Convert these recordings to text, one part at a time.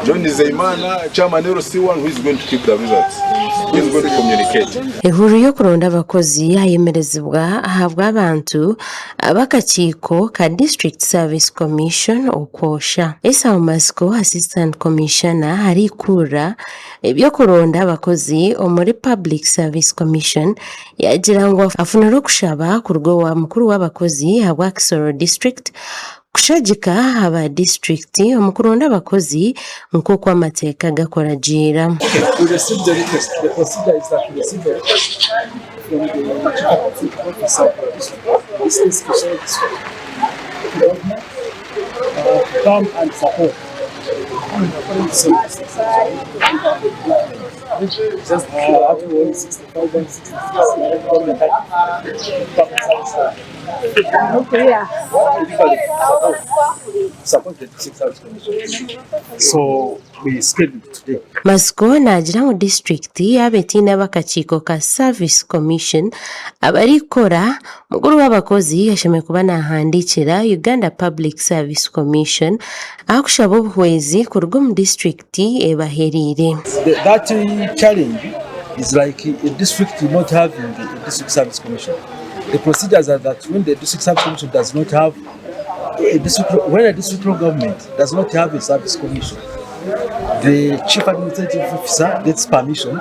John Nizeyimana, chairman LC1 who is going to keep the results, who is going to communicate. Ehururu y'okuronda abakozi yayemerezibwa ahabw'abantu ab'akakiiko ka District Service Commission okwosha. Esau Matsiko, Assistant Commissioner arikukurira eby'okuronda abakozi omuri Public Service Commission yaagira ngu afunire okushaba kuruga owa mukuru w'abakozi ahabwa Kisoro District kushagika aba disiturikiti omu kuronda abakozi nk'oku amateeka gakuragiira. Matsiko naagira ngu disiturikiti yaaba etaine ab'akakiiko ka Service Commission abarikukora, mukuru w'abakozi ashemereire kuba naahandiikira Uganda Public Service Commission ahakushaba obuhwezi kuruga omu disiturikiti ebahereire. That challenge is like a district not having a district service commission. The procedures are that when the district service commission does not have a district, when a district government does not have a service commission, the chief administrative officer gets permission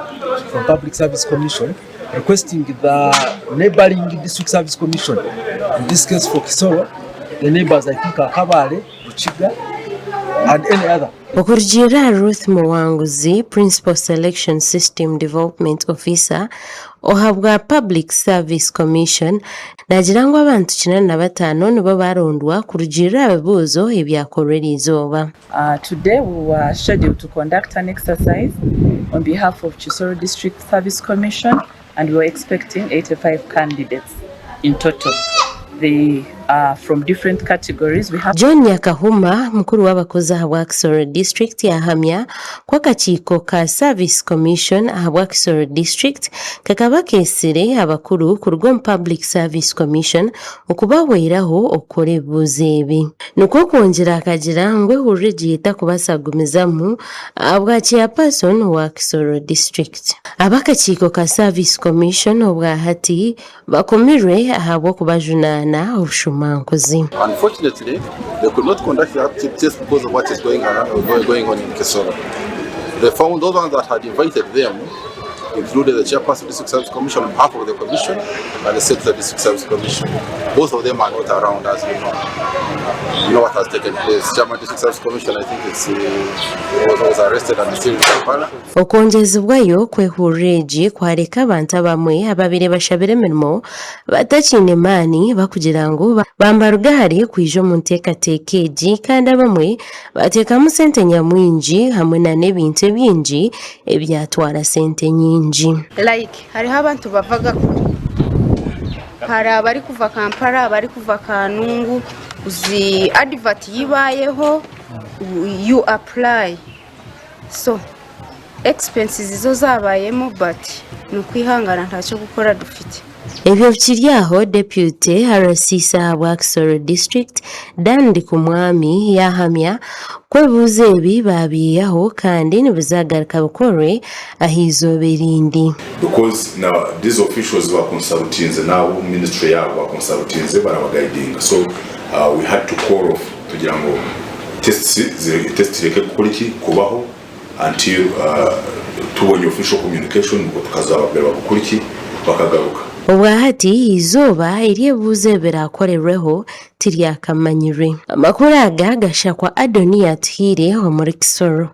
from public service commission requesting the neighboring district service commission, in this case for Kisoro, the neighbors I think are Kabale, Rukiga and any other. Okurugiirira ahari Ruth Muwanguzi, Principal Selection System Development Officer ohabwa Public Service Commission, naagira ngu abantu 85 nibo barondwa kurugiirira aha bibuuzo ebyakorwa eriizooba. Today we were scheduled to conduct an exercise on behalf of Kisoro District Service Commission and we were expecting 85 candidates in total. They are from different categories. We have John Nyakahuma, mukuru w'abakozi ahabwa Kisoro District yahamya ku akakiiko ka Service Commission ahabwa Kisoro District kakaba keetsire abakuru kuruga omu Public Service Commission okubahweraho okukora ebibuuzo ebi. Nikwo kwongyera akagira ngu ehururu egi etakubaasa kugumizamu ahabwa Chairperson wa Kisoro District. Ab'akakiiko ka Service Commission obwa hati bakomirwe ahabw'okubajunaana obushumankuzi. Unfortunately, they could not conduct the aptitude test because of what is going around, going on in Kisoro. They found those ones that had invited them included the chairperson of the District Service Commission on behalf of the commission and the Secretary of the District Service Commission. Both of them are not around, as you know. You know what has taken place. Chairman District Service Commission, I think it's, was, was arrested and still in Kampala. Okwongyezibwayo kw'ehururu egi kwareka abantu abamwe ababaire bashabire emirimo batakiine maani bakugira ngu bambaruga hare kwija omu nteekateeka egi kandi abamwe bateekamu sente nyamwingi hamwe na n'ebintu ebingi ebyatwara sente nyingi. Like hariho abantu bavaga kure hari abarikuva Kampala abarikuva Kanungu zi advert yibayeho you apply so expenses zo zabayemo but nokwihangana ntakyokukora dufite. Ebyo bikiri aho, Deputy RCC ahabwa Kisoro District, Dan Ndikumwami yaahamya ku ebibuuzo ebi baabiihaho kandi nibizagaruka bikorwe ah'eizooba erindi. Because na these officials ba consultinze n'abo ministry yaabo ba consultinze barabagaidinga so we had to call off tugira ngu tests test zireke kukora ki kubaho until tubonye official communication nibwo tukazababwira bagukora ki bakagaruka. Obwahati eizooba eri ebibuuzo ebi biraakorerweho tiryakamanyirwe. Amakuru aga gashakwa Adoniya Atuhaire omuri Kisoro.